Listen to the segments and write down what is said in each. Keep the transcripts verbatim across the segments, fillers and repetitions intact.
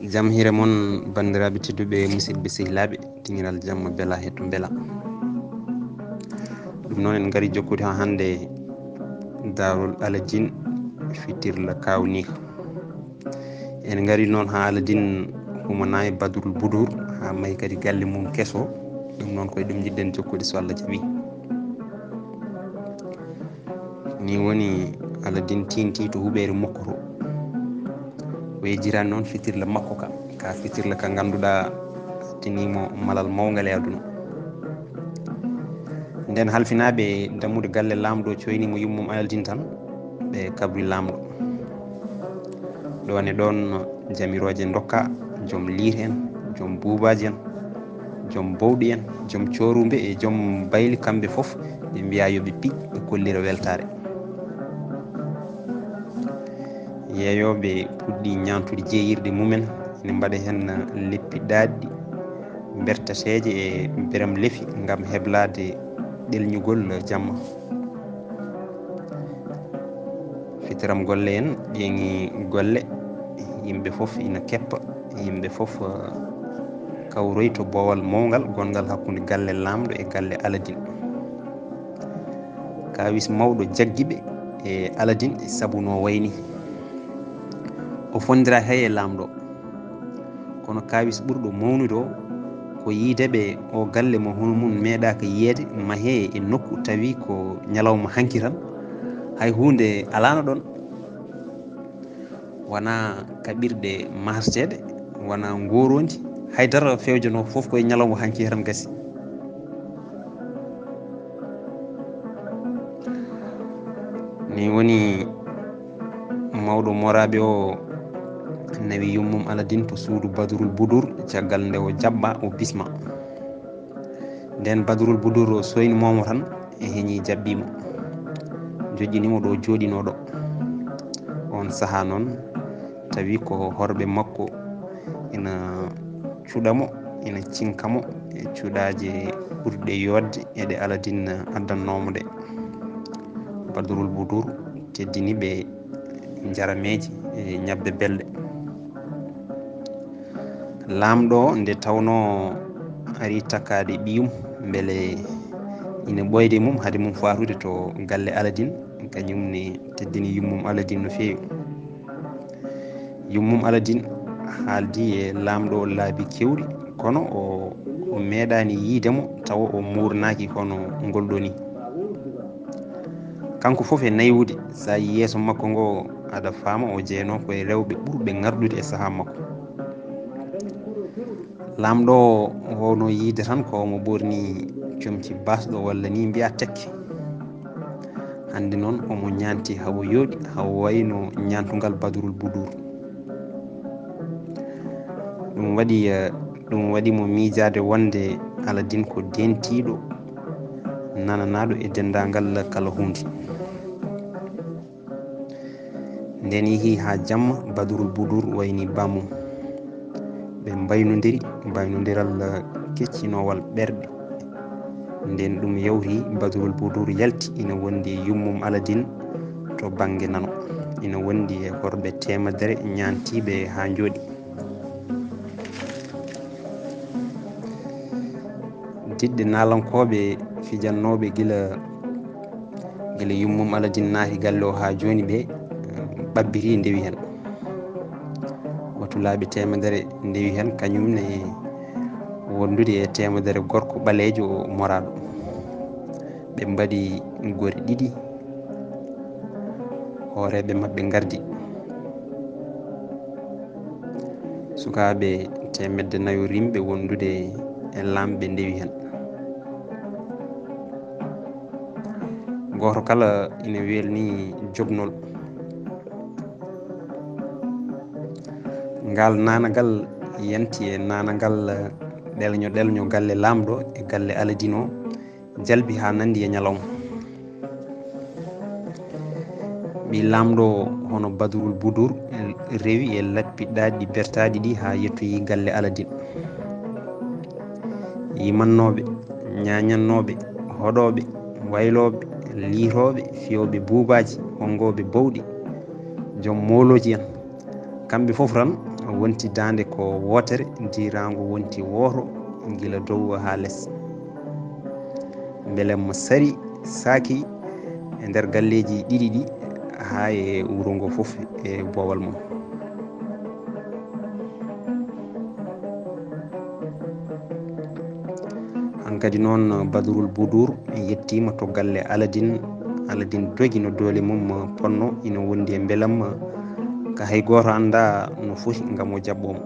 Jam hiire mon, banndiraaɓe tedduɓe, musidɓe sehilaaɓe, dingiral jamma bela heɗɗo bela. Ɗum noon en ngari jokkude haa hannde Daarul Aladin fitirla kawniika. En ngari noon haa Aladin humanaay Badrul Budur, haa mahi kadi galle mum keso. Ɗum noon koye ɗum njiɗɗen jokkude so Allah jaɓi. Ni woni Aladin tinti to huɓeere makko to. O yejjirani noon fitirla makko ka, ka fitirla ka ngannduɗaa tinimo malal mawngal e aduna. Nden halfinaaɓe dammude galle laamɗo coynimo yummum Aladin tan, ɓe kabri laamɗo. Ɗon e ɗon jamirooje ndokka, joom liir en, joom buubaaji en, joom bowɗi en, joom coorumbe e joom bayli, kamɓe fof ɓe mbiya yo ɓe piij, ɓe kollira weltaare. Yeeyooɓe puɗɗi ñaantude jeeyirɗe mumen, ene mbaɗa heen leppi ɗaatɗi, bertateeje e beram lefi ngam heblaade ɗelñugol jamma. Fitiram golle en ƴeeŋi golle, yimɓe fof ina keppa, yimɓe fof, eh, kawroy to boowal mawngal gonngal hakkunde galle laamɗo e galle Aladin. Kaawis mawɗo jaggi ɓe e Aladin e sabu no wayni. O fondira hay e laamɗo. Kono kaawis ɓurɗo mawnude o, ko yiide ɓe o galle mo hono mum meeɗaaka yiyeede, mahee e nokku tawi ko ñalawma hanki tan. Hay huunde alaano ɗon. Wonaa kaɓirɗe mahateeɗe, wonaa ngooroondi, hay dara fewjanoo, fof koye ñalawma hanki tan gasi. Ni woni mawɗo mooraaɓe o nawi yummum Aladin to suudu Badrul Budur, caggal nde o jaɓɓa, o bisma. Nden Badrul Budur o soynimoomo tan, e heñi jaɓɓiimo. Joƴƴiniimo ɗo jooɗinooɗo. On sahaa noon, tawi ko horɓe makko ina cuɗa mo, ina cinka mo e cuɗaaje ɓurɗe yooɗde e ɗe Aladin addannoomo ɗe. Badrul Budur teddini ɓe njarameeje e ñabbe belɗe. Laamɗo nde tawnoo ari takkaade ɓiyum, mbele ina ɓooyde mum, hade mum faatude to galle Aladin, kañum ne teddini yummum Aladin no feewi. Yummum Aladin haaldi e laamɗo laabi keewɗi, kono o, o meeɗaani yiide mo tawa o muurnaaki hono ngol ɗoo ni. Kanko fof e naywude, so a yii yeeso makko ngo, aɗa faama o jeyanoo ko e rewɓe ɓurɓe ŋarɗude e sahaa makko. Laamɗo o hono yiide tan ko omo ɓorni comci baasɗo walla ni mbiya tekke. Hannde noon omo ñaanti hawo yooɗi, hawo wayno ñaantungal Badrul Budur. Ɗum waɗi, eh, ɗum waɗi mo miijaade wonde Aladin ko dentiiɗo, nananaaɗo e denndaangal kala huunde. Nden yehi haa jamma, Badrul Budur wayni bammum. Ɓe mbaynondiri, mbaynondiral keccinoowal ɓerɗe. Nden ɗum yawti, Badrul Budur yalti, ina wondi e yummum Aladin to bannge nano. Ina wondi e horɓe teemedere ñaantiiɓe haa njooɗi. Diɗɗe naalankooɓe fijannooɓe gila, gila yummum Aladin naati galle o haa jooni ɓe, ɓabbiri ndewi heen. Watulaaɓe teemedere ndewi heen, kañum ne wondude e teemedere gorko ɓaleejo moraaɗo. Ɓe mbaɗi gori ɗiɗi, hooreeɓe maɓɓe ngardi. Sukaaɓe teemedde nayo rimɓe wondude e laamɓe ndewi heen. Gooto kala ina welni joɓnol. Ngal naanagal yanti e naanagal ɗelño ɗelño galle laamɗo e galle Aladin o, jalbi haa nanndi e ñalawma. Ɓii laamɗo hono Badrul Budur rewi e lappi ɗaatɗi bertaaɗi ɗi haa yettoyi galle Aladin. Yimannooɓe, ñaañannooɓe, hoɗooɓe, waylooɓe, liirooɓe, fiyooɓe buubaaji, honngooɓe bowɗi, joom moolooji en. Kamɓe fof tan Wonti daande ko wootere, diiraango wonti wooto, gila dow haa les. Mbelamma sari, saaki e nder galleeji ɗiɗi ɗi, haa e wuro ngo fof e boowal mum. Hankadi noon, Badrul Budur yettiima to galle Aladin. Aladin dogi no doole mum ponno, ina wondi e mbelamma ka hay gooto anndaa no foti ngam o jaɓɓoo mo.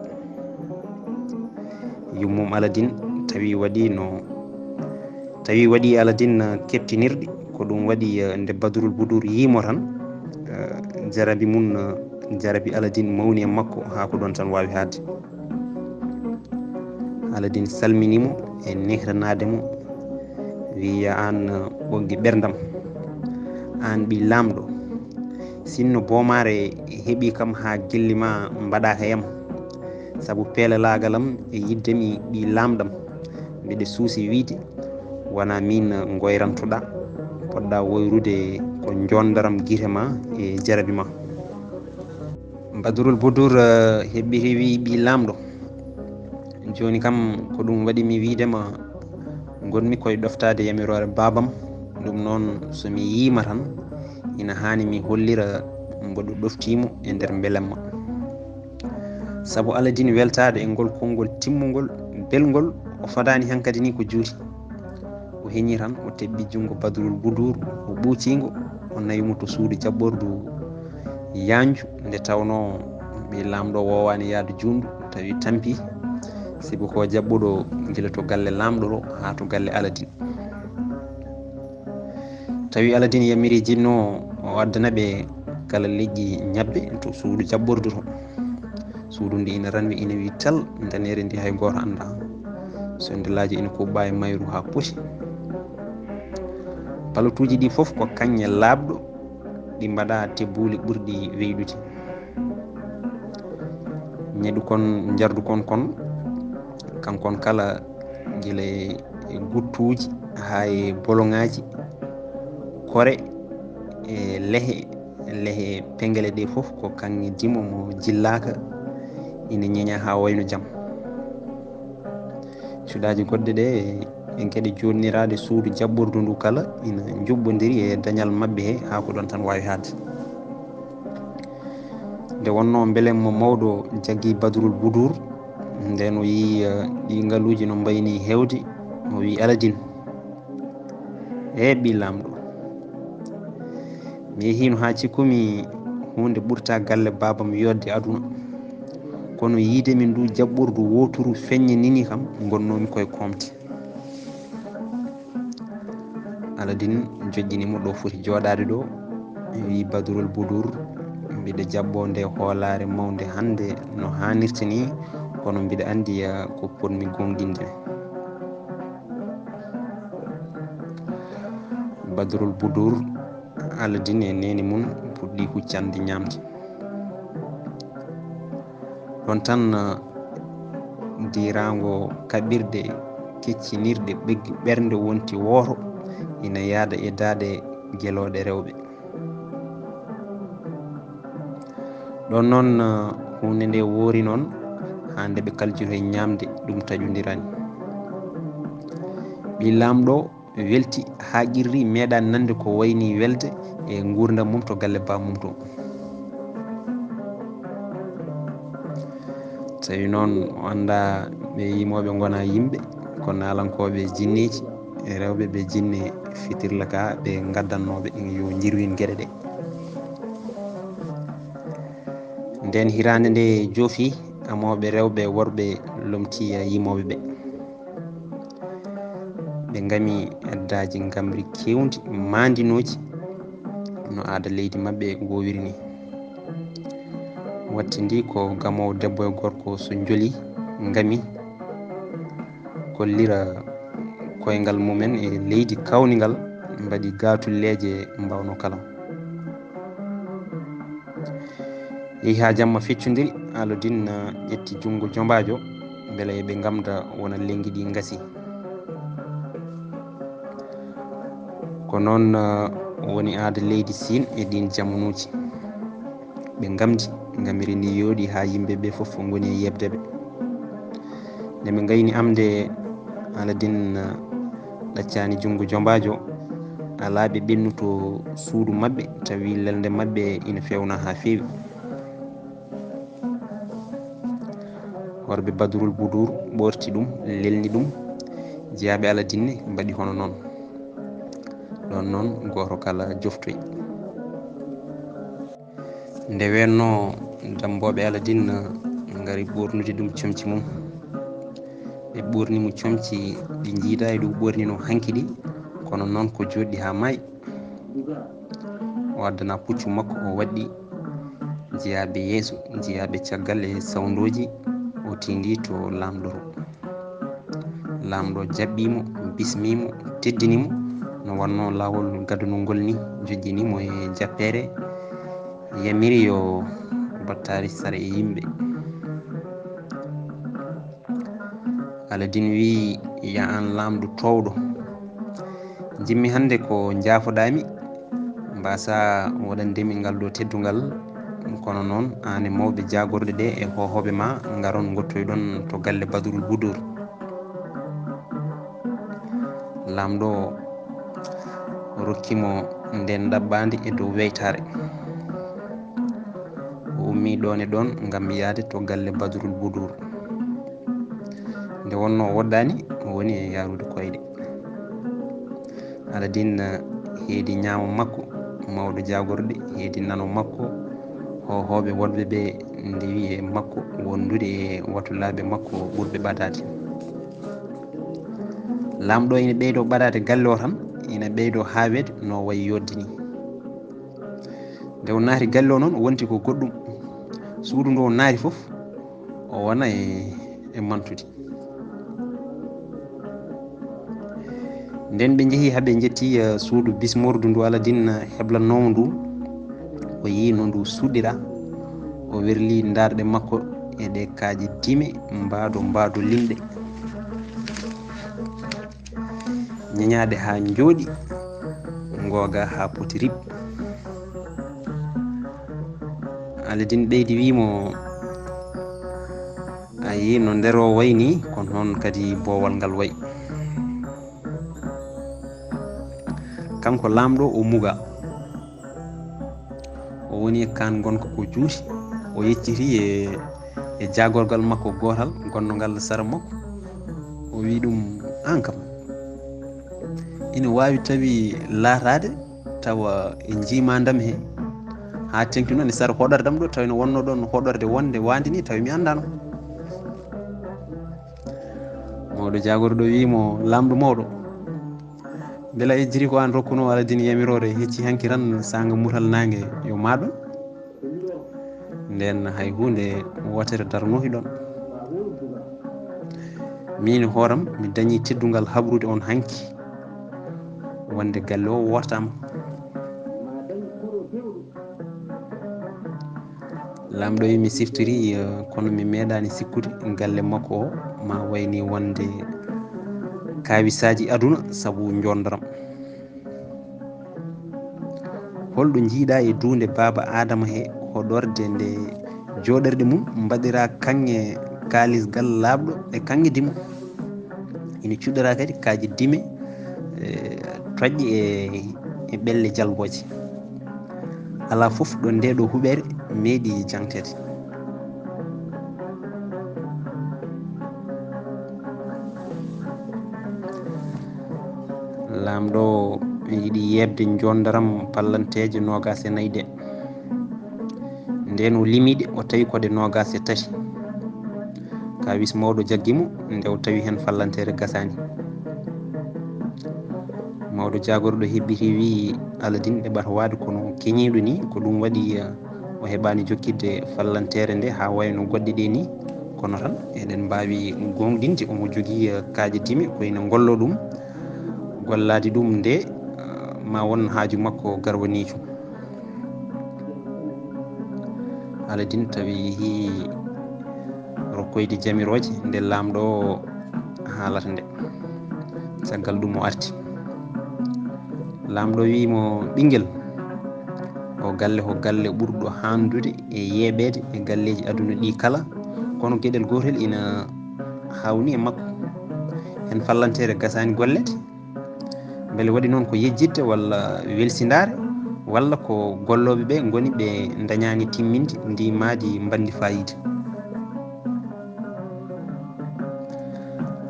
Yummum Aladin tawi waɗi no, tawi waɗi Aladin keptinirɗi. Ko ɗum waɗi, eh, nde Badrul Budur yii mo tan, eh, jarabi mum, eh, jarabi Aladin mawni e makko haa ko ɗoon tan waawi haaɗde. Aladin salmini mo e nehranaade mo, wiya: "Aan, eh, ɓoggi ɓerndam, aan ɓii laamɗo, sinno boomaare heɓii kam haa gilli ma mbaɗaaka e am, sabu peelalaagal am e yiɗde mi ɓii laamɗam, mbiɗa suusi wiyde, wonaa miin ngoyrantoɗaa, poɗɗaa woyrude ko njoondaram gite ma e jarabi ma." Badrul Budur, eh, heɓɓiti, wi: "Ɓii laamɗo, jooni kam ko ɗum waɗi mi wiyde ma, ngonmi koye ɗoftaade yamiroore baabam, ɗum noon so mi yii ma tan, ina haani mi hollira mboɗo ɗoftii mo e nder mbelamma. Sabu Aladin weltaade e ngol konngol timmungol, belngol, o fadaani hankadi ni ko juuti." O heñi tan, o teɓɓi junngo Badrul Budur, o ɓuuci ngo, o nawi mo to suudu jaɓɓordu yaanju, nde tawnoo ɓii laamɗo woowaani yahde juutndu, tawi tampi, sibu ko jaɓɓuɗo gila to galle laamɗo to haa to galle Aladin. Tawi Aladin yamiri jinno o, o addana ɓe kala leƴƴi ñabbe to suudu jaɓɓordu to. Suudu ndi ina ranwi, ina wi tal, ndaneeri ndi hay gooto anndaa. Sondilaaji ina kuɓɓa e mayru haa pusi. Palotuuji ɗi fof ko kaŋŋe laaɓɗo, ɗi mbaɗa tebbuuli ɓurɗi weyɗude. Ñeɗu kon, njardu kon kon, kankon kala, gila e guttuuji haa e boloŋaaji, kore e lehe, lehe pengele ɗe fof ko kaŋŋe dimo mo jillaaka, ina ñeña haa wayno jam. Cuɗaaji goɗɗe ɗe e geɗe jooɗniraaɗe suudu jaɓɓordu ndu kala ina njuɓɓondiri e dañal maɓɓe he haa ko ɗoon tan waawi haaɗde. Nde wonnoo mbelamma mawɗo jaggi Badrul Budur, ndeen o yii, eh, ɗi ngaluuji no mbayni heewde, o wii Aladin: "Ee ɓii laamɗo, mi yehiino haa cikkumi huunde ɓurta galle baabam yooɗde aduna. Kono yiide mi ndu jaɓɓordu wooturu feññinini kam, ngonnoomi koye koomti." Aladin joƴƴini mo ɗo foti jooɗaade ɗo, wi: "Badrul Budur, mbiɗa jaɓɓoo nde hoolaare mawnde hannde no haanirta ni, kono mbiɗa anndi, eh, ko potmi goongɗinde." Badrul Budur, Aladin e neene mum puɗɗi huccande ñaamde. Ɗoon tan, eh, diiraango kaɓirɗe keccinirɗe ɓeg-, ɓernde wonti wooto ina yaada e daaɗe gelooɗe rewɓe. Ɗoon noon, eh, huunde nde woori noon haa nde ɓe kaljoto e ñaamde, ɗum taƴondirani. Ɓii laamɗo welti haa qirri, meeɗa nande ko wayni welde e nguurndam mum to galle bammum to. Tawi noon o annda ɓe yimooɓe ngona yimɓe, ko naalankooɓe jinneeji, e rewɓe ɓe jinne fitirla ka ɓe ngaddannooɓe yo njirwin geɗe ɗe. Nden hiraande nde joofi, amooɓe rewɓe e worɓe lomti yimooɓe ɓe. Ɓe ngami addaaji ngamri keewndi maandinooji no aada leydi maɓɓe woowiri ni. Wattindi ko gamoowo debbo e gorko so njoli ngami kollira koyngal mumen e leydi kawningal, mbaɗi gaatulleeje mbawno kala. Yehi haa jamma feccondiri, Alodin, ah, ƴetti junngo jombaajo, mbele eɓe ngamda wona lenngi ɗi ngasi. Ko noon, ah, woni aada leydi Siin e ɗiin jamanuuji. Ɓe ngamdi, ngamiri ndi yooɗi haa yimɓe ɓe fof ngoni e yeɓde ɓe. Nde ɓe ngayni am nde, Aladin ɗaccani junngo jombaajo, alaa ɓe ɓennu to suudu maɓɓe, tawi lelnde maɓɓe ina feewna haa feewi. Worɓe Badrul Budur ɓoorti ɗum, lelni ɗum, jeyaaɓe Aladin ne mbaɗi hono noon. Ɗoon noon gooto kala joftoyi. Nde weenno dammbooɓe Aladin ngari ɓoornude ɗum comci mum. Ɓe ɓoorni mo comci ɗi njiidaa e ɗum ɓoornino hanki ɗi, kono noon ko jooɗɗi haa maayi. O addana puccu makko, o waɗɗi jeyaaɓe yeeso, jeyaaɓe caggal e sawndooji, o tindi to laamɗo to. Laamɗo jaɓɓi mo, bismi mo, teddini mo, no wonno laawol gadanol ngol ni, joƴƴini mo e jappeere, yamiri yo battaari sara e yimɓe. Aladin wiyi, "Ya aan laamɗo toowɗo, njimmi hannde ko njaafoɗaami, mbaasa waɗandemi ngal ɗo teddungal, kono noon aan e mawɓe jaagorɗe ɗe e hoohooɓe ma ngaron ngottoyɗon to galle Badrul Budur." Laamɗo rokki mo ndeen ɗaɓɓaande e dow weytaare. O ummii ɗoon e ɗoon ngam yahde to galle Badrul Budur. Nde wonnoo o woɗɗaani, o woni e yahrude koyɗe. Aladin heedi ñaamo makko, mawɗo jaagorɗe, heedi nano makko, hoohooɓe woɗɓe ɓe ndewi e makko, wondude e watulaaɓe makko ɓurɓe ɓadaade. Laamɗo ina ɓeydo ɓadaade galle o tan, ina ɓeydo haaweede no wayi yodde ni. Nde o naati galle o noon, o wonti ko goɗɗum. Suudu ndu o naati fof, o wona e, e mantude. Nden ɓe njehi haa ɓe njetti, eh, suudu bismordu ndu Aladin, eh, heblannoomo ndu. O yii no ndu suɗira. O werli ndaarɗe makko e ɗe kaaƴe dime, mbaado, mbaado limɗe. Ñeñaaɗe haa njooɗi, ngooga haa poti rib. Aladin ɓeydi wii mo, "A yii no nder o wayi ni, ko noon kadi boowal ngal wayi." Kanko laamɗo o muga. O woni e kaan ngonka ko juuti. O yecciti e, e jaagorgal makko gootal, gonnongal sara makko. O wii ɗum, "Aan kam, ina waawi tawi laataade tawa en njiimaandam he, haa teŋti noon e sara hoɗorde am ɗo, tawi no wonno ɗoon hoɗorde wonde waande ni, tawi mi anndaano." Mawɗo jaagorɗo wii mo, "Laamɗo mawɗo, mbela yejjiri ko aan rokkuno Aladin yamiroore hecci hanki tan saanga mutal naange yo maaɗo? Nden hay huunde wootere darnoohi ɗoon. Miin hooram mi dañi teddungal habrude on hanki, wonde galle o wortaama." Laamɗo wi, "Mi siftori, eh, kono mi meeɗaani sikkude galle makko o ma wayni wonde kaawisaaji aduna sabu njondaram. Holɗo njiiɗaa e duunde baaba Aadama he hoɗorde nde jooɗorɗe mum mbaɗiraa kaŋŋe kaalisgal laaɓɗo e kaŋŋe dimo? Ina cuɗoraa kadi kaaƴe dime, eh, toƴƴe e, e ɓelle jalbooje. Alaa fof ɗo ndee ɗo huɓeere meeɗi jaŋteede." Laamɗo yiɗi yeeɓde njondaram pallanteeje noogaas e nayi ɗe. Nden o limiɗe, o tawi ko ɗe noogaas e tati. Kaawis mawɗo jaggi mo, nde o tawi heen fallanteere gasaani. Mawɗo jaagorɗo heɓɓiti, wiyi, "Aladin ɗeɓata waade kono keñiiɗo ni, ko ɗum waɗi, eh, o heɓaani jokkitde fallanteere nde haa wayno goɗɗe ɗe ni. Kono tan eɗen mbaawi gooŋɗinde omo jogii, eh, kaaƴe dime, ko ina ngollo ɗum. Gollaade ɗum nde, eh, ma won haaju makko garwaniijo." Aladin tawi yehii rokkoyde jamirooje nde laamɗo o haalata nde. Caggal ɗum o arti. Laamɗo wii mo, "Ɓinngel, o Galle ko galle ɓurɗo haandude e yeeɓeede e galleeji aduna ɗi kala, kono geɗel gootel ina hawni e makko. Heen fallanteere gasaani gollede. Mbele waɗi noon ko yejjitde walla welsindaare, walla ko gollooɓe ɓe ngoni ɓe ndañaani timminde ndi maadi mbanndi faayiida?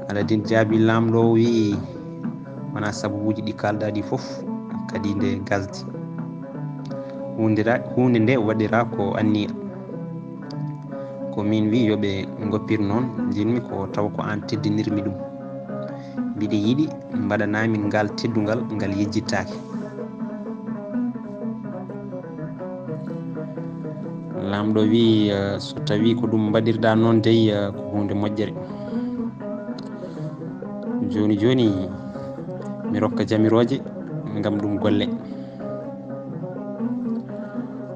Aladin jaabi laamɗo o wiyi, wonaa sababuuji ɗi kaalɗaa ɗi fof kadi nde gasdi. Huunde ra-, huunde nde waɗiraa ko anniya. Ko miin wi yo ɓe ngoppir noon, njiɗmi ko tawa ko aan teddinirmi ɗum. Mbiɗa yiɗi mbaɗanaa min ngaal teddungal ngal yejjittaake. Laamɗo wi, eh, so tawi ko ɗum mbaɗirɗaa noon dey, eh, ko huunde moƴƴere. Jooni jooni, mi rokka jamirooje ngam ɗum golle.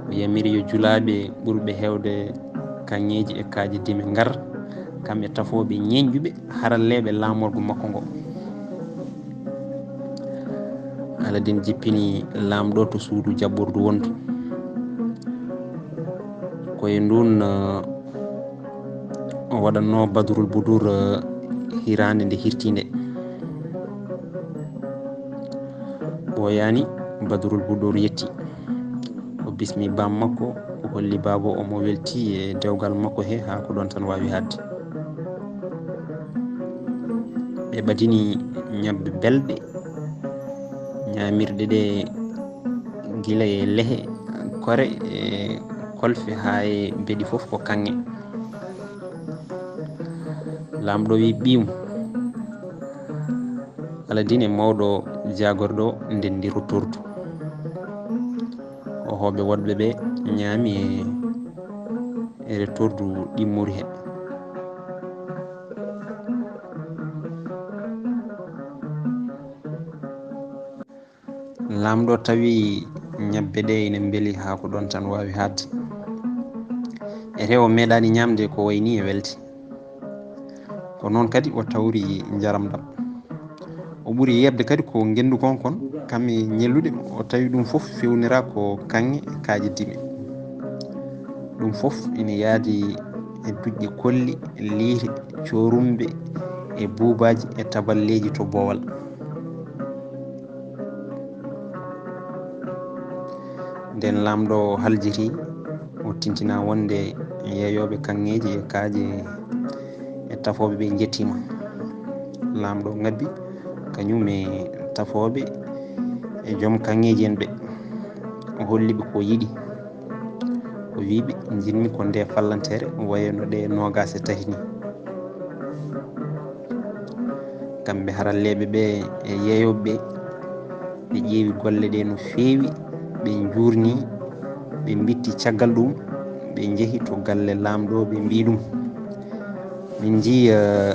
O yamiri yo julaaɓe ɓurɓe heewde kaŋŋeeji e kaaƴe dime ngar, kam e tafooɓe ñeeñƴuɓe haralleeɓe laamorgo makko ngo. Aladin jippini laamɗo to suudu jaɓɓordu wondu. Ko e ndun, eh, o waɗatnoo Badrul Budur, eh, hiraande nde hirtii nde. Ɓooyaani, Badrul Budur yetti. O bismi baam makko, o holli baaba o mo welti e dewgal makko he, haa ko ɗoon tan waawi haaɗde. Ɓe ɓadini ñebbe belɗe, ñaamirɗe ɗe gila e lehe, kore e kolfe haa e beɗi fof ko kaŋŋe. Laamɗo wi ɓiyum, Aladin e mawɗo jaagorɗo o ndenndi rottordu. Ohooɓe woɗɓe ɓe ñaami e, e rottordu ɗimmori he. Laamɗo tawi ñebbe ɗe ina mbeli haa ko ɗoon tan waawi haaɗde. Ete o meeɗaani ñaamde ko wayi nii e welte. Ko noon kadi o tawri njaram ɗam. O ɓuri yeeɓde kadi ko ngenndu kon kon, kam e ñelluɗe, o tawi ɗum fof fewniraa ko kaŋŋe e kaaƴe dime. Ɗum fof ina yaadi e duƴƴe kolli, liire, coorumbe e buubaaji e taballeeji to boowal. Nden laamɗo haljiti, o tintina wonde yeeyooɓe kaŋŋeeji e kaaƴe e tafooɓe ɓe njettiima. Laamɗo ngabbi kañum e tafooɓe e joom kaŋŋeeji en ɓe. O holli ɓe ko yiɗi. O wi'i ɓe, njiɗmi ko nde fallanteere wayno ɗe noogaas e tati ni. Kamɓe haralleeɓe ɓe e yeeyooɓe ɓe, ɓe ƴeewi golle ɗe no feewi, ɓe njuurni, ɓe mbitti caggal ɗum, ɓe njehi to galle laamɗo, ɓe mbi'i ɗum, min njii, eh,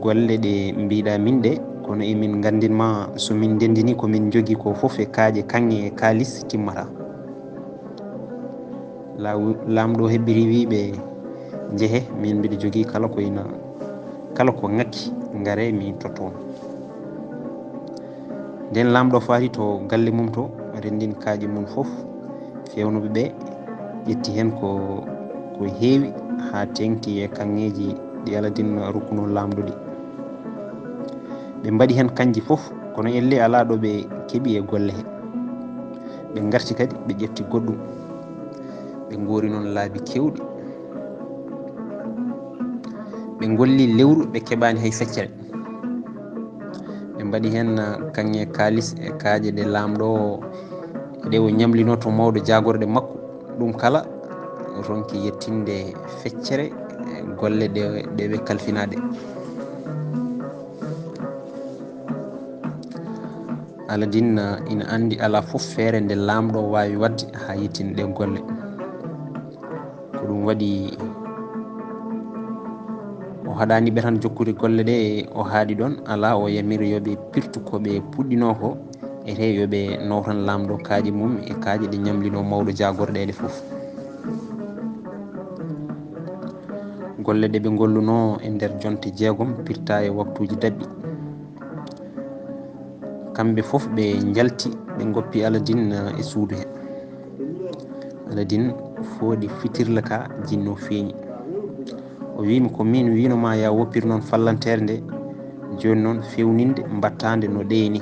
golle ɗe mbiɗa min ɗe, kono emin nganndin ma so min ndenndini ko min njogii ko fof e kaaƴe kaŋŋe e kaalis timmata. Laaw-, laamɗo hebbiri wi'i ɓe, njehe, min mbiɗa jogii kala ko ina, kala ko ŋakki, ngare mi totta on. Nden laamɗo faati to galle mum to, renndin kaaƴe mum fof, feewnuɓe ɓe ƴetti heen ko, ko heewi haa teeŋti e kaŋŋeeji ɗi Aladin rokkunoo laamɗo ɗi. Ɓe mbaɗi heen kañji fof, kono ellee alaa ɗo ɓe keɓi e golle he. Ɓe ngarti kadi, ɓe ƴetti goɗɗum. Ɓe ngoori noon laabi keewɗi. Ɓe ngolli lewru, ɓe keɓaani hay feccere. Ɓe mbaɗi heen, ah, kaŋŋe kaalis e kaaƴe ɗe laamɗo o, ɗe o ñamlinoo to mawɗo jaagorɗe makko. Ɗum kala ronki yettinde feccere, eh, golle ɗe, ɗe ɓe kalfinaa ɗe. Aladin, eh, ina anndi alaa fof feere nde laamɗo waawi waɗde haa yettina ɗe golle. Ko ɗum waɗi o haɗaani ɓe tan jokkude golle ɗe, o haaɗi ɗoon, alaa, o yamiri yo ɓe pirtu ko ɓe puɗɗinoo ko, ete yo ɓe nawtan laamɗo kaaƴe mum e kaaƴe ɗe ñamlinoo mawɗo jaagorɗe ɗe fof. Golle ɗe ɓe ngollunoo e nder jonte jeegom pirta e waktuuji daɓɓi. Kamɓe fof ɓe njalti, ɓe ngoppi Aladin, eh, e suudu he. Aladin fooɗi fitirla ka jinno feeñi. O wiimi, "Ko min wiino ma ya woppir noon fallanteere nde, jooni noon fewninde mbattaande no ɗeeni."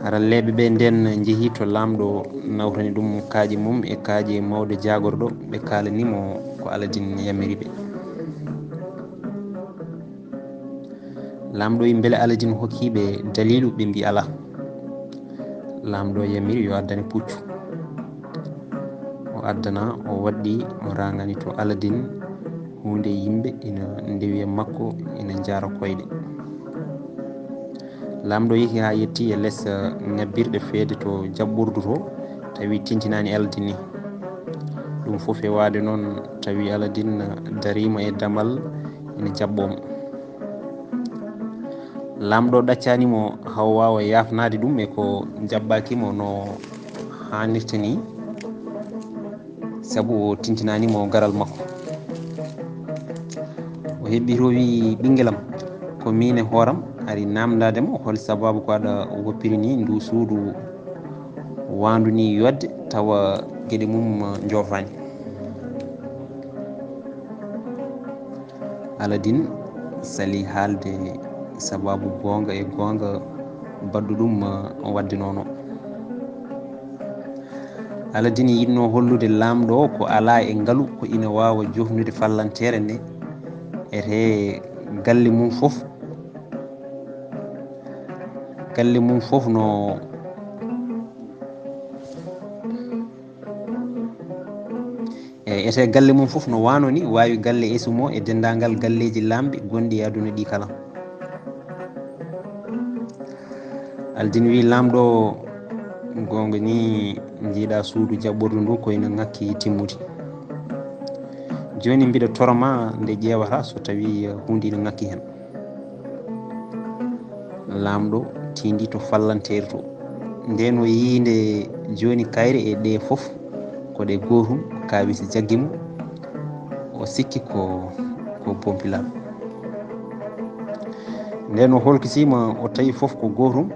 Haralleeɓe ɓe nden njehi to laamɗo, nawtani ɗum kaaƴe mum e kaaƴe mawɗo jaagorɗo, ɓe kaalani mo ko Aladin yamiri ɓe. Laamɗo wi, "Mbele Aladin hokki ɓe daliilu?" Ɓe mbi, "Alaa." Laamɗo yamiri yo addane puccu. O addana, o waɗɗi, o raŋani to Aladin huunde, yimɓe ina ndewi e makko, ina njaara koyɗe. Laamɗo yehi haa yetti e les, eh, ŋabbirɗe feede to jaɓɓordu to, tawi tintinaani Aladin ni. Ɗum fof e waade noon, tawi Aladin dariima e damal ina jaɓɓoo mo. Laamɗo ɗaccani mo haa o waawa yaafnaade ɗum e ko jaɓɓaaki mo no haanirta ni, sabu o tintinaani mo garal makko. O heɓɓi to, o wi, "Ɓinngel am, ko miin e hooram ari naamndaade mo hol sabaabu ko aɗa woppiri ni ndu suudu waandu ni yodde tawa geɗe mum njoofaani." Aladin sali haalde sabaabu goonga e goonga baɗɗo ɗum, uh, waɗde noon o. Aladin yiɗno hollude laamɗo o ko alaa e ngalu ko ina waawa jofnude fallanteere nde, ete galle mum fof, galle mum fof no, e, ete galle mum fof no waano ni, waawi galle Esumo e denndaangal galleeji laamɓe gonɗi e aduna ɗi kala. Aladin wi, "Laamɗo, goonga ni, njiiɗa suudu jaɓɓordu ndu ko ina ŋakki timmude. Jooni mbiɗa toro ma nde ƴeewata so tawi huunde ina ŋakki heen." Laamɗo tiindi to fallanteeri to. Ndeen o yii nde jooni kayre e ɗe fof ko ɗe gootum, kaawis jaggi mo, o sikki ko, ko pompilal. Ndeen o holkitiima, o tawi fof ko gootum,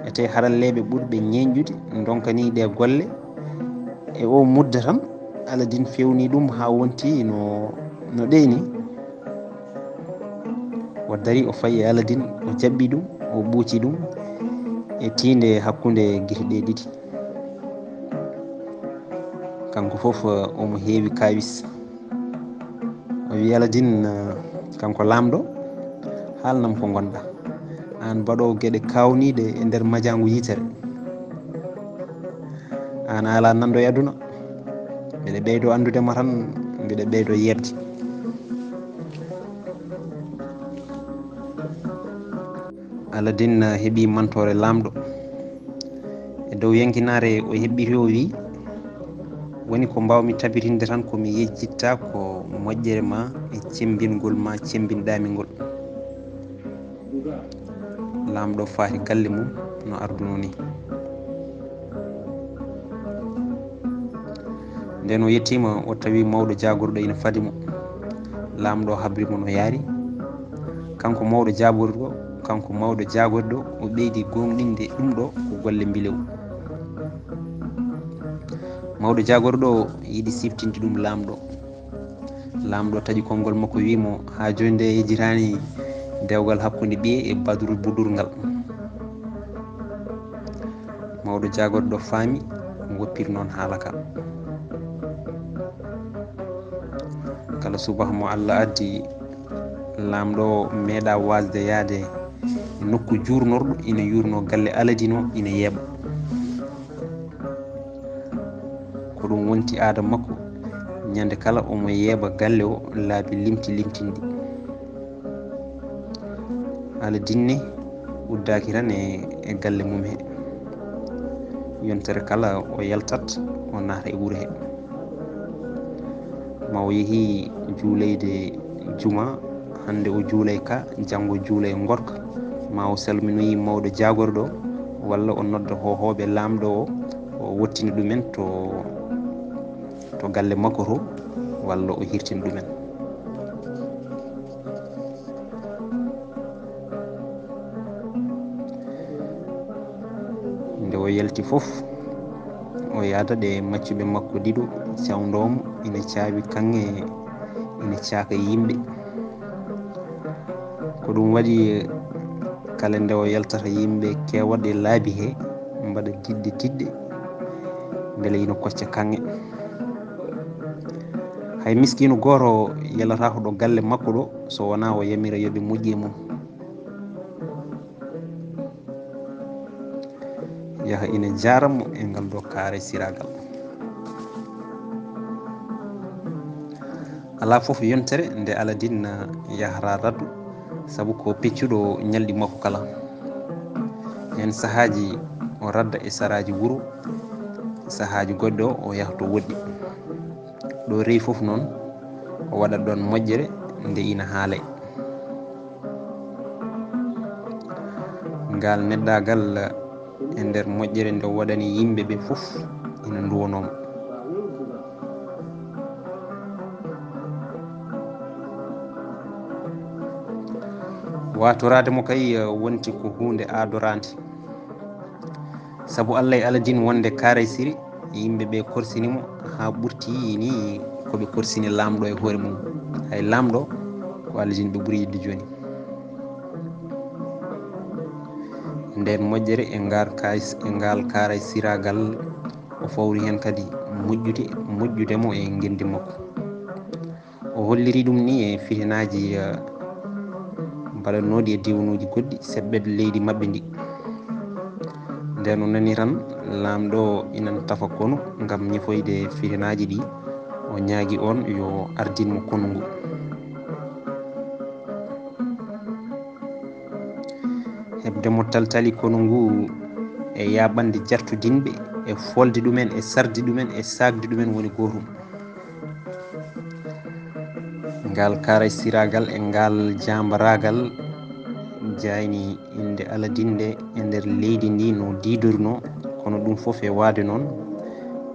ete haralleeɓe ɓurɓe ñeeñƴude ndonkanii ɗe golle. E o mudda tan, Aladin fewni ɗum haa wonti no, no ɗeeni. O dari, o fayi e Aladin, o jaɓɓi ɗum, o ɓuuci ɗum e tiinde hakkunde gite ɗe ɗiɗi. Kanko fof, omo heewi kaawis. O wi Aladin, kanko laamɗo, "Haalnam ko ngonɗa. Aan baɗoowo geɗe kaawniiɗe e nder majaangu yitere. Aan a alaa nanndo e aduna. Mbiɗa ɓeydo anndude ma tan, mbiɗa ɓeydo yeeɓde." Aladin heɓi mantoore laamɗo. E dow yankinaare o heɓɓiti, o wi, "Woni ko mbaawmi tabitinde tan ko mi yejjitta ko moƴƴere ma e cembingol ma cembinɗaami ngol." Laamɗo faati galle mum no arduno ni. Ndeen o yettiima, o tawi mawɗo jaagorɗo ina fadi mo. Laamɗo habri mo no yaari. Kanko mawɗo jaagorɗo, kanko mawɗo jaagorɗo, o ɓeydi goongɗinde ɗum ɗo ko golle mbilew. Mawɗo jaagorɗo o yiɗi siftinde ɗum laamɗo. Laamɗo taƴi konngol makko, wi mo, "Haa jooni nde yejjitaani dewgal hakkunde ɓiye e baduru budurgal." Mawɗo jaagorɗo faami, woppiri noon haala ka. Kala subaka mo Allah addi, laamɗo o meeɗa waasde yahde e nokku juurnorɗo, ina yuurnoo galle Aladin o, ina yeeɓa. Ko ɗum wonti aada makko, ñande kala omo yeeɓa galle o laabi limti limtinɗi. Aladin ne uddaaki tan e, e galle mum he. Yontere kala o yaltat, o naata e wuro he. Ma o yehi juuleyde juma, hannde o juulay ka, janngo juulay ngorka. Ma o salminoyi mawɗo jaagorɗo, walla o nodda hohooɓe laamɗo o, o wottina ɗumen to, to galle makko to, walla o hirtina ɗumen. Nde o yalti fof, O yaada ɗe maccuɓe makko ɗiɗo, cawndoo mo, ina caawi kaŋŋe, ina caaka yimɓe. Ko ɗum waɗi kala nde o yaltata yimɓe keewat e laabi he, mbaɗa diɗɗe diɗɗe, mbele ina kocca kaŋŋe. Hay miskiino gooto yalataako ɗo galle makko ɗo, so wonaa o yamira yo ɓe moƴƴu e mum. Yaha ina jaara mo e ngal ɗo kaare siragal. Alaa fof yontere nde Aladin yahata raddu, sabu ko peccuɗo ñalɗi makko kala. Heen sahaaji o radda e saraaji wuro, sahaaji goɗɗo o yaha to woɗɗi. Ɗo rewi fof noon, o waɗat ɗoon moƴƴere nde ina haalay. Ngal neɗɗaagal e nder moƴƴere nde o waɗani yimɓe ɓe fof ina nduwonoo mo. Waatoraade mo kay, eh, wonti ko huunde aadoraande. Sabu Allah e Aladin wonde Kaaray Siri, yimɓe ɓe korsini mo haa ɓurti ni ko ɓe korsini Laamɗo e hoore mum. Hay Laamɗo ko Aladin ɓe ɓuri yiɗde jooni. Nden moƴƴere e ngal kaay-, e ngal Kaaray Siragal, o fawri heen kadi moƴƴude, moƴƴude mo e ngenndi makko. O holliri ɗum ni e fitinaaji, eh, mbaɗatnooɗi e diiwanuuji goɗɗi seɓɓe leydi maɓɓe ndi. Nden o nani tan Laamɗo ina tafa konu ngam ñifoyde fitinaaji ɗi, o ñaagi oon yo ardin mo konu ngu. Heɓde mo taltali konu ngu e yaaɓande jartudinɓe e folde ɗumen e sarde ɗumen e saakde ɗumen woni gootum. Ngal Kaaray Siragal e ngal jaambaraagal jaayni innde Aladin nde e nder leydi ndi no diidorunoo, kono ɗum fof e waade noon,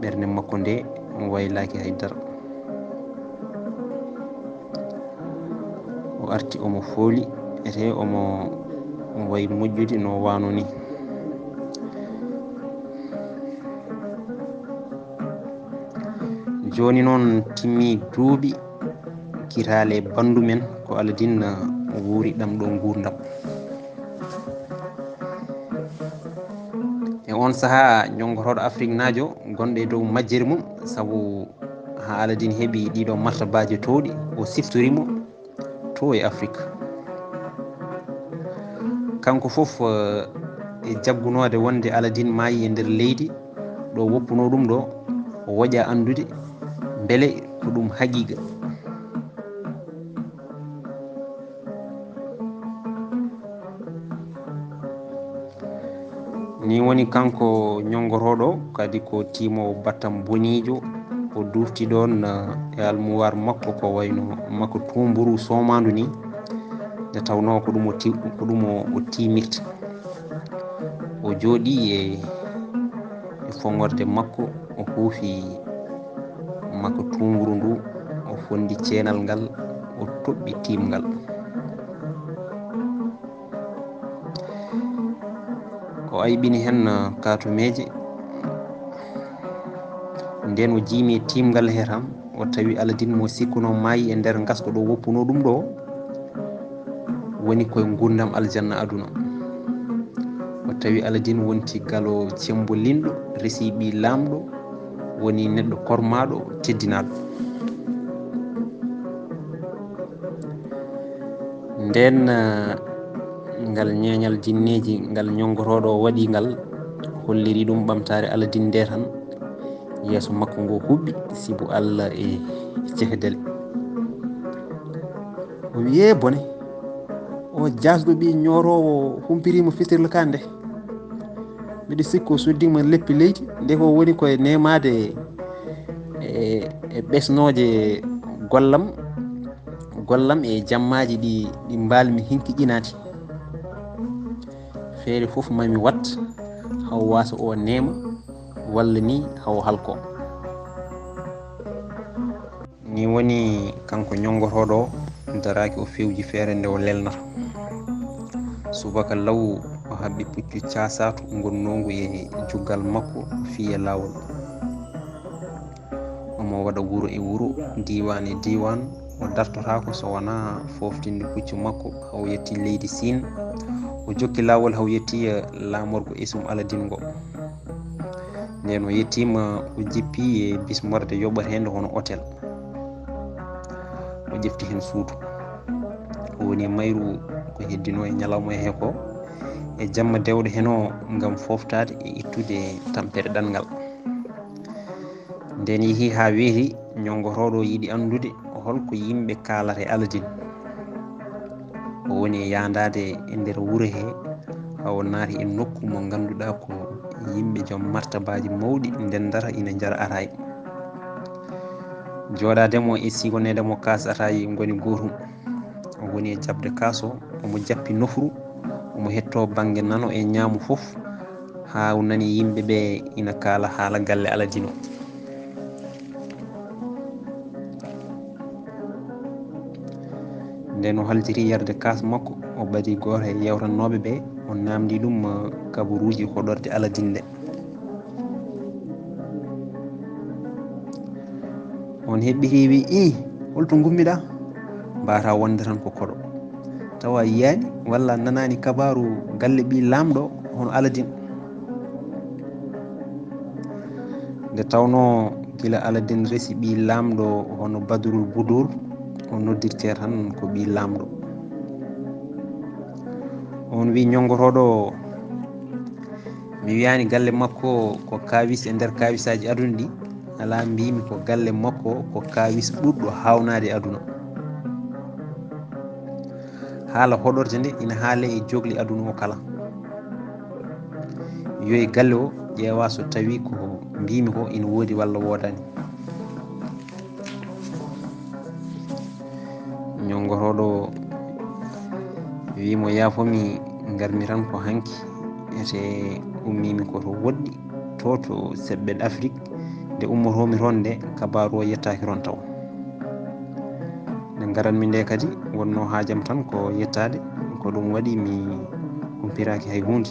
ɓernde makko nde waylaaki hay dara. O arti omo fooli, ete omo wayi moƴƴude no waano ni. Jooni noon timmi duuɓi kitaale banndu men ko Aladin wuuri ɗam ɗo nguurndam. E oon sahaa, ñonngotooɗo Afriknaajo gonɗo e dow majjere mum, sabu haa Aladin heɓi ɗiɗo martabaaji toowɗi, o siftori mo to e Afrik. Kanko fof, eh, e jaggunoode wonde Aladin maayi e nder leydi ɗo woppunoo ɗum ɗo, o woƴa anndude mbele ko ɗum haqiiqa. Ni woni kanko ñonngotooɗo kadi ko tiimoowo battam boniijo, o duufti ɗoon, eh, e almuwaar makko ko wayno makko tuumburu soomaandu ni, nde tawnoo ko ɗum o ti-, ko ɗum o, o tiimirta. O jooɗii e, e foŋorde makko, o huufi makko tuumburu ndu, o fonndi ceenal ngal, o toɓɓi tiimngal. O aybini heen, uh, kaatumeeje. Nden o jiimi e tiimngal he tan, o tawi Aladin mo sikkunoo maayi e nder ngasko ɗo woppunoo ɗum ɗo, woni koye nguurndam aljanna aduna. O tawi Aladin wonti galo cemmbolinɗo, resi ɓii Laamɗo, woni neɗɗo kormaaɗo, teddinaaɗo. Nden, eh, ngal ñeeñal jinneeji, ngal ñonngotooɗo o waɗi ngal, holliri ɗum ɓamtaare Aladin nde tan. Yeeso makko ngo huɓɓi, sibu Allah e cehdele. O wiyi, "Ee bone, o jaasɗo ɓii ñooroowo humpiriima fitirle ka nde. Miɗo sikki o suddiima leppi leydi, nde ko woni koye nemaade e, e ɓesnooje gollam, gollam e jammaaji ɗi, ɗi mbaalmi hinki ƴinaade. Feere fof mami wat, haw waasa o neema, walla ni haw halko." Ni woni kanko ñonngotooɗo o daraaki, o fewji feere nde o lelnata. Subaka law o haɓɓi puccu caasaatu ngonnoongu e juggal makko fii e laawol. Mo waɗa wuro e wuro, diiwaan e diiwaan, o dartotaako so wonaa fooftinde puccu makko, haa o yetti leydi Siin. O jokki laawol haa o yetti, eh, laamorgo Esum Aladin ngo. Nden o yettiima, o jippi e bismorde yoɓoteende hono otel. O ƴefti heen suudu. O woni e mayru ko heddinoo e ñalawma he ko, e jamma dewɗo heen o ngam fooftaade e ittude tampere ɗanngal. Nden yehi haa weeti, ñonngotooɗo yiɗi anndude hol ko yimɓe kaalata e Aladin. O woni e yaandaade e nder wuro he, haa o naati e nokku mo ngannduɗaa ko yimɓe joom martabaaji mawɗi ndendata ina njara ataay. Jooɗaade mo e sigoneede mo kaas ataay ngoni gootum. O woni e jaɓde kaas o, omo jappi nofru, omo hettoo bannge nano e ñaamo fof, haa o nani yimɓe ɓe ina kaala haala galle Aladin o. Nden o haltiti yarde kaas makko, o ɓadi gooto e yewtannooɓe ɓe, o naamndii ɗum, eh, kabaruuji hoɗorde Aladin nde. On heɓɓiti wi, "Ii, holto ngummiɗaa?" Mbaata wonde tan ko koɗo. Tawa yiyaani walla nanaani kabaaru galle ɓii laamɗo hono Aladin. Nde tawnoo gila Aladin resi ɓii laamɗo hono Badrul Budur, o noddirtee tan ko ɓii laamɗo. On wi ñonngotooɗo o, mi wiyaani galle makko ko kaawis e nder kaawisaaji aduna ɗi, alaa, mbiimi ko galle makko ko kaawis ɓurɗo haawnaade aduna. Haala hoɗorde nde ina haalee e jogli aduna o kala. Yo e galle o ƴeewa so tawii ko mbiimi ko ina woodi walla woodaani. Ñonngotooɗo o wi mo, "Yaafo mi, ngarmi tan ko hanki, ete ummiimi ko to woɗɗi, to, to seɓɓe Afrik. Nde ummotoomi toon nde, kabaaru o yettaaki toon taw. Nde ngaranmi nde kadi, wonnoo haajam tan ko yettaade, ko ɗum waɗi mi humpitaaki hay huunde.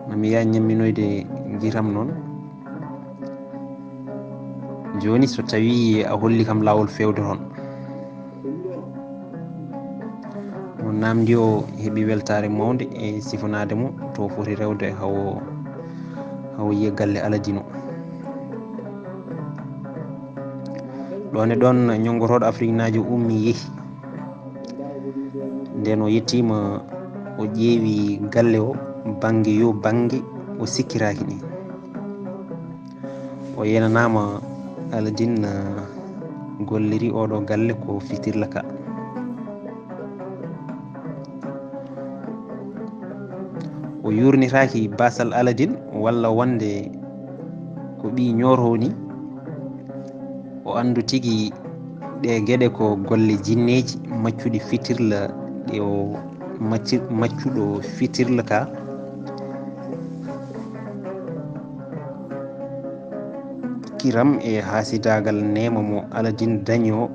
Mami yaha ñamminoyde gitam noon. Jooni so tawii a holli kam laawol feewde toon." O naamndi o heɓi weltaare mawnde e sifanaade mo to foti rewde hawo, hawo yiya galle Aladin o. Ɗoon e ɗoon ñonngotooɗo Afriknaajo ummi yehi. Nden o yettiima, o ƴeewi galle o bannge yo bannge o sikkiraaki ni. O yenanaama Aladin, eh, golliri oɗo galle ko fitirla ka. O yurnitaaki baasal Aladin walla wonde ko ɓii ñootoo ni. O anndu tigi ɗe geɗe ko golle jinneeji maccuɗi fitirla ɗe o macci-, maccuɗo fitirla ka. Kiram e haasidaagal neema mo Aladin dañi o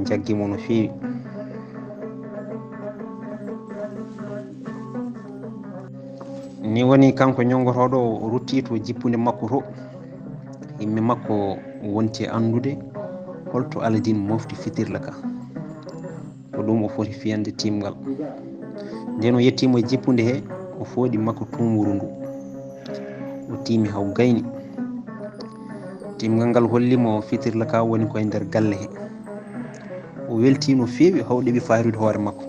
njaggi mo no feewi. Ni woni kanko ñonngotooɗo o ruttii to jippunde makko to. Himme makko wonti e anndude holto Aladin mofti fitirla ka. Ko ɗum o foti fiyande tiimgal. Nden o yettiimo e jippunde he, o fooɗi makko tuumuru ndu. O tiimi haw gayni. Tiimgal ngal holli mo fitirla ka woni koye nder galle he. O weltii no feewi, haw ɗeɓi fayrude hoore makko.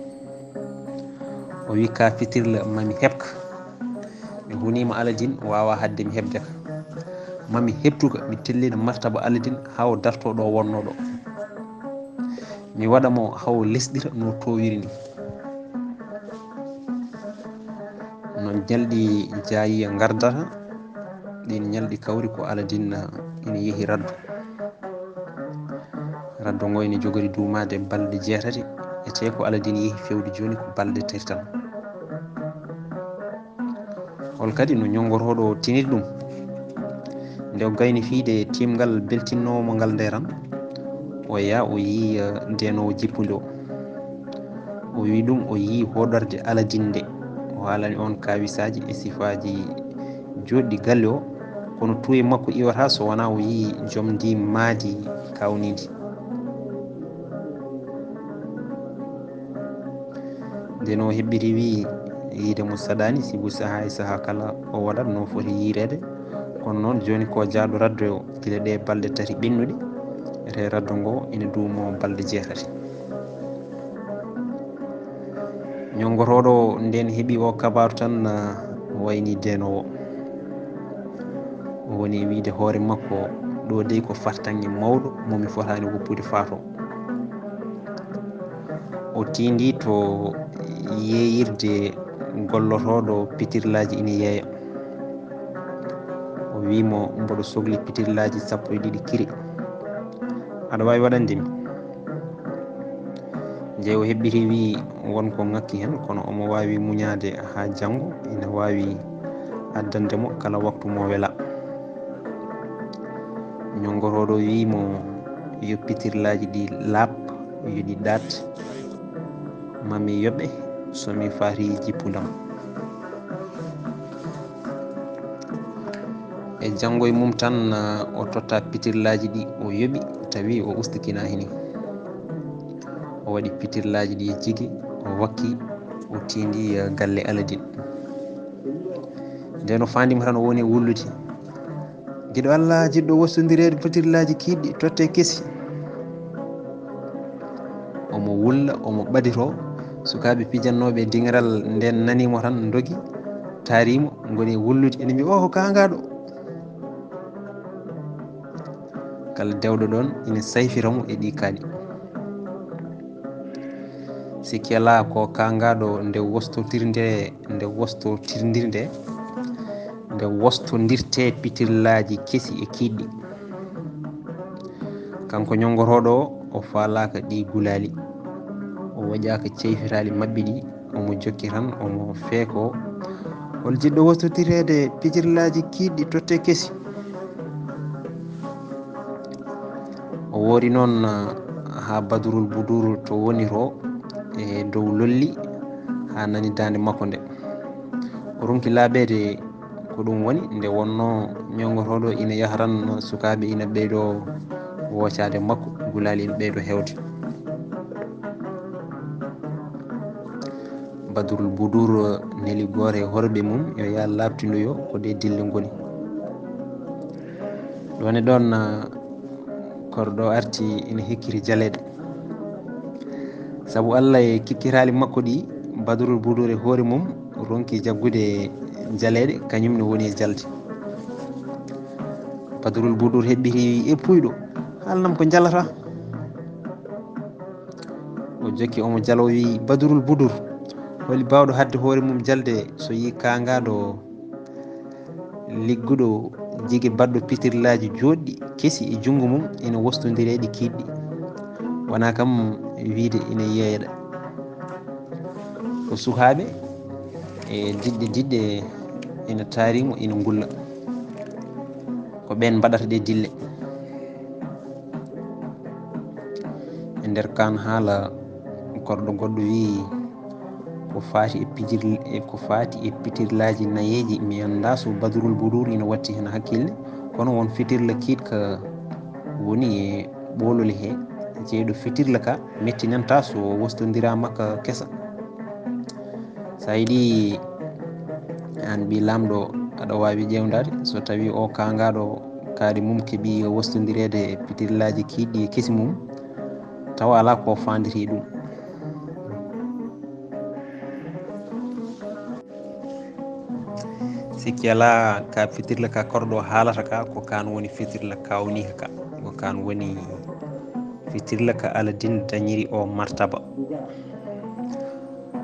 O wi, "Ka fitirla mami heɓka. Mi huniima Aladin, waawa haɗde mi heɓde ka. Mami heɓtu ka, mi tellina martaba Aladin haa o dartoo ɗo wonnoo ɗo. Mi waɗa mo haa o lesɗira no toowiri ni." No ñalɗi jaayiya ngardata, ɗin ñalɗi kawri ko Aladin ina yehi raddu. Raddu ngo ina jogori duumaade balɗe jeetati, etee ko Aladin yehi feewde jooni ko balɗe tati tan. Hol kadi no ñonngotooɗo o tiniri ɗum? Nde o gayni fiyde tiimgal beltinnoowo mo ngal nde tan, o yaha o yii, eh, ndeenoowo jippunde o. O wi ɗum o yii hoɗorde Aladin nde. O haalani on kaawisaaji e sifaaji jooɗɗi galle o. Kono tuuye makko iwata so wonaa o yii joom ndi maadi kawniindi. Nden o hebbiti wi'i yiide mo saɗaani, sibu sahaa e sahaa kala o waɗat no foti yiireede. Kono noon jooni ko jaado raddo o gila ɗe balɗe tati ɓennuɗe, ete raddo ngo ina duumo balɗe jeetati. Ñonngotooɗo nden heɓi o kabaaru tan, ah, wayni deenoowo. O woni wiide hoore makko, ɗo dey ko fartaŋŋe mawɗo mo mi fotaani woppude faato. O tiindi to yeeyirde gollotooɗo pitirlaaji ina yeeya. O wi'i mo, "Mboɗo sokli pitirlaaji sappo e ɗiɗi kiri. Aɗa waawi waɗande mi?" Nde o hebbiti wi'i won ko ŋakki heen, kono omo waawi muñaade haa janngo, ina waawi addande mo kala waktu mo wela. Ñonngotooɗo wi'i mo, "Yo pitirlaaji ɗi laaɓ, yo ɗi ɗaat, ma mi yoɓe so mi faati jippundam." E janngo e mum tan, o totta pitirlaaji ɗi, o yoɓi, tawi o ustikina hini. O waɗi pitirlaaji ɗi e jigi, o wakki, o tiindi, eh, galle Aladin. Nden o faandima tan o woni e wullude, "Giɗo Allah, jiɗɗo wostondireede pitirlaaji kiiɗɗi, totte kesi." Omo wulla, omo ɓaditoo. Sukaaɓe pijannooɓe e diŋiral nden nanii mo tan, ndogi, taarii mo, ngoni e wullude, ene mbiya, "Oo, ko kaangaaɗo." Kala dewɗo ɗoon ina sayfira mo e ɗi kaaɗi. Sikki alaa ko kaangaaɗo nde wostotirnde, nde wostotirnde, nde wostondirtee pitirlaaji kesi e kiiɗɗi. Kanko ñonngotooɗo o, o faalaaka ɗi gulaali, o waɗaaka ceyfitaali maɓɓe ɗi, omo jokki tan, omo feeko, "Hol jiɗɗo wostotireede pitirlaaji kiiɗɗi totte kesi?" O woori noon, ah, haa Badrul Budur to woni to e dow lolli, haa nani daande makko nde. O ronki laaɓeede ko ɗum woni, nde wonnoo ñonngotooɗo ina yaha tan, sukaaɓe ina ɓeydoo woocaade makko, gulaali ina ɓeydoo heewde. Badrul Budur neli gooto e horɓe mum, yo yah laaɓtindoyo ko ɗe dille ngoni. Ɗoon e ɗoon, ah, korɗo arti ina hikkiti jaleeɗe. Sabu Allah e kikkitaali makko ɗi, Badrul Budur e hoore mum ronki jaggude jaleeɗe, kañum ne woni e jalde. Badrul Budur hebbiti, "E puyɗo, haalnam ko jalata." O jokki omo jalo, o wi'i, "Badrul Budur, holi baawɗo haɗde hoore mum jalde so yii kaangaaɗo ligguɗo jigi baɗɗo pitirlaaji jooɗɗi kesi e junngo mum ina wostondiri e ɗi kiiɗɗi? Wonaa kam wiide ina yeeyeɗa." Ko sukaaɓe e diɗɗe diɗɗe ina taari mo, ina ngulla. Ko ɓeen mbaɗata ɗe dille. E nder kaan haala, korɗo goɗɗo wi'i, "Ko faati e pijir-, e ko faati e pitirlaaji nayeeji, mi anndaa so Badrul Budur ina watti heen hakkille, kono won fitirla kiiɗka woni e ɓoolol he, jeyɗo fitirla ka mettinanta so wostondiraama ka kesa." So a yiɗi, aan ɓii laamɗo, aɗa waawi ƴeewdaade so tawii o kaangaaɗo kaaɗi mum keɓii wostondireede e pitirlaaji kiiɗɗi e kesi mum, tawa alaa ko faanditii ɗum. Sikki alaa, ka fitirla ka korɗo haalata ka, ko kaan woni fitirla kawniika ka, ko kaan woni fitirla ka Aladin dañiri o martaba.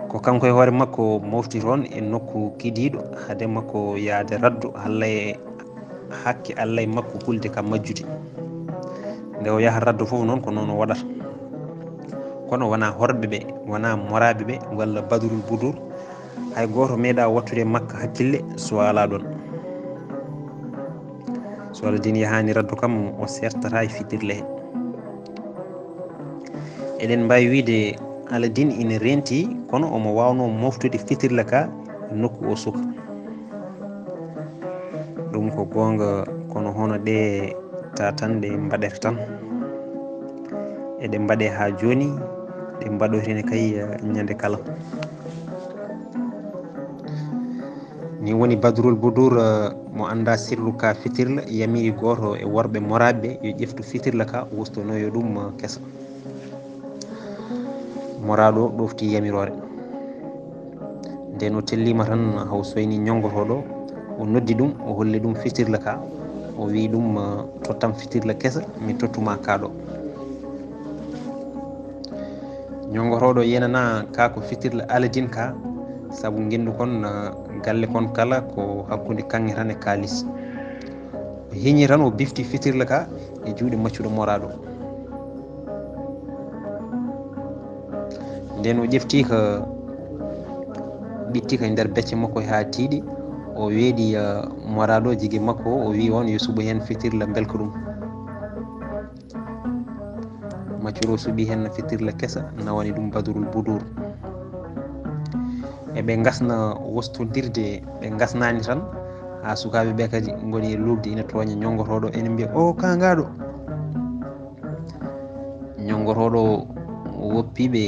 Ko kanko e hoore makko mofti toon e nokku kidiiɗo, hade makko yahde raddo, halla e hakke Alla e makko hulde ka majjude. Nde o yaha raddo fof noon ko noon o waɗata. Kono wonaa horɓe ɓe, wonaa moraaɓe ɓe, walla Badrul Budur, hay gooto meeɗaa wattude e makka hakkille so a alaa ɗoon. So Aladin yahaani raddo kam, o sertataa e fitirle he. Eɗen mbaawi wiyde Aladin ina reentii, kono omo waawnoo moftude fitirle ka nokku o suka. Ɗum ko Goonga, kono hono ɗe tatanɗe mbaɗata tan? Eɗe mbaɗe haa jooni, ɗe mbaɗoyta ne kay, eh, ñande kala. Ni woni Badrul Budur, eh, mo annda sirru ka fitirla, yamiri gooto e worɓe moraaɓe ɓe yo ƴeftu fitirla ka, wostonoyo ɗum, eh, kesa. Moraaɗo ɗofti yamiroore. Nden o tellima tan, haw soyni ñonngotooɗo, o noddi ɗum, o holli ɗum fitirla ka, o wi ɗum, eh, "Tottam fitirla kesa, mi tottuma ka ɗo." Ñonngotooɗo yenana ka ko fitirla Aladin ka, sabu ngenndu kon, eh, galle kon kala ko hakkunde kaŋŋe tan e kaalis. O heñi tan, o bifti fitirla ka e juuɗe maccuɗo moraaɗo. Nden o ƴefti ka, ɓitti ka e nder becce makko haa tiiɗi, o weeɗi, eh, moraaɗo jige makko, o wi on yo suɓo heen fitirla mbelka ɗum. Maccuɗo suɓi heen fitirla kesa, nawani ɗum Badrul Budur. E ɓe ngasna wostondirde, ɓe ngasnani tan, haa sukaaɓe ɓe kadi ngoni e luukde ina tooña ñonngotooɗo, ene mbiya, "O kaangaaɗo." Ñonngotooɗo woppi ɓe,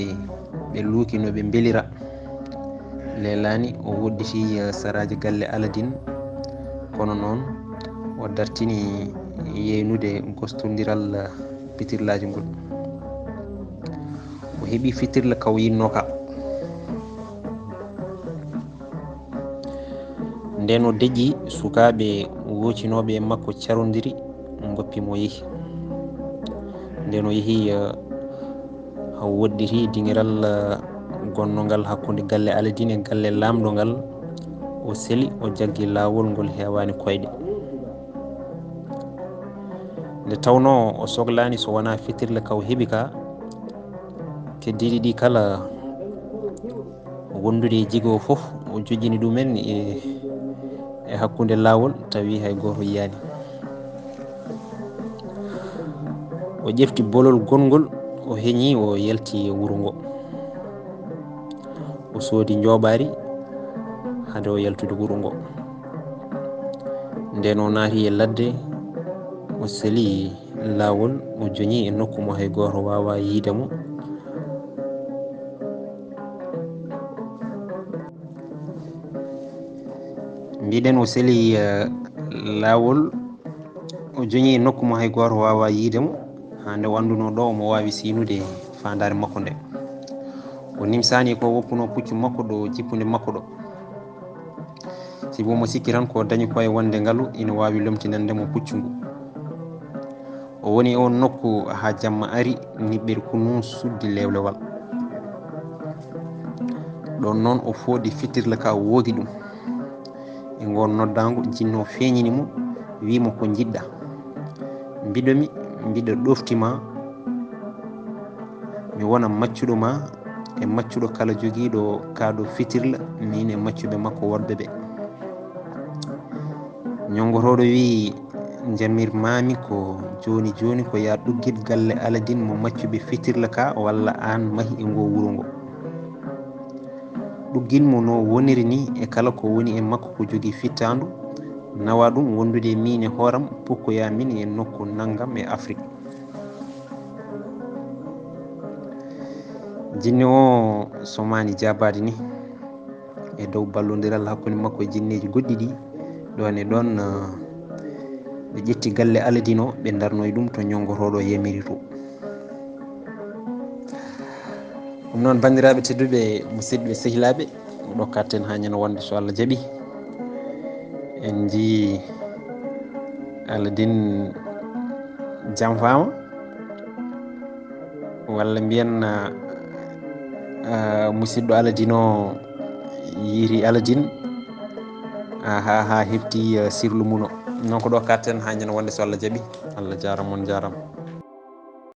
ɓe luuki no ɓe mbelira. Leelaani o woɗɗiti, eh, saraaji galle Aladin, kono noon o dartini yeynude gostondiral, eh, fitirlaaji ngol. O heɓi fitirla ka o yinnoo ka. Nden o deƴƴi, sukaaɓe woocinooɓe e makko carondiri, ngoppi mo yehi. Nden o yehi, eh, o woɗɗiti dingiral, eh, gonnongal hakkunde galle Aladin e galle laamɗo ngal. O seli, o jaggi laawol ngol heewaani koyɗe. Nde tawnoo o soglaani so wonaa fitirle ka o heɓi ka, keddiiɗi ɗi kala wondude e jigo fof, o joƴƴini ɗumen e, e hakkunde laawol, tawi hay gooto yiyaani. O ƴefti bolol gongol, o heñi, o yalti e wuro ngo. O soodi njooɓaari hade o yaltude wuro ngo. Nden o naati e ladde, o seli laawol, o joñi e nokku mo hay gooto waawaa yiide mo. Mbiɗen o seli, eh, laawol, o joñi e nokku mo hay gooto waawaa yiide mo, haa nde wandunoo ɗo omo waawi siynude faandaare makko nde. O nimsaani ko woppunoo puccu makko ɗo jippunde makko ɗo. Sibu omo sikki tan ko dañi ko e wonde ngalu ina waawi lomtinande mo puccu ngu. O woni e oon nokku haa jamma ari, niɓɓere kunu suddi lewlewal. Ɗoon noon o fooɗi fitirle ka, o woogi ɗum. E ngoon noddaango, jinne o feeñini mo, wii mo, "Ko njiɗɗa?" "Mbiɗo mi, mbiɗo ɗofti ma, mi wona maccuɗo ma, e maccuɗo kala jogiiɗo kaa ɗo fitirla, miin e maccuɓe makko woɗɓe ɓe." Ñonngotooɗo wii, "Njamir maami ko jooni jooni ko yaa ɗuggit galle Aladin mo maccuɓe fitirla ka, walla aan mahi e ngoo wuro ngo." Ɗuggin mo no woniri ni e kala ko woni e makko ko jogii fittaandu, nawa ɗum wondude e miin e hooram, pukkoyaa min e nokku nanngam e Afrik. Jinne o somaani jaabaade ni e dow ballondiral hakkunde makko e jinneeji goɗɗi ɗi, ɗoon e ɗoon, eh, ɓe ƴetti galle Aladin o, ɓe ndarnoyi ɗum to ñonngotooɗo yamiri to. Ɗum noon, banndiraaɓe tedduɓe, musidɓe sehilaaɓe, ɗo katten haa ñande wonde so Allah jaɓi. En njii Aladin janfaama, walla mbiyen, ah, ah, musidɗo Aladin o yiiri Aladin, ah, haa, haa hefti, ah, sirlu mum o. Noon ko ɗo katten haa ñande wonde so Allah jaɓi. Allah jaaraama, on jaaraama.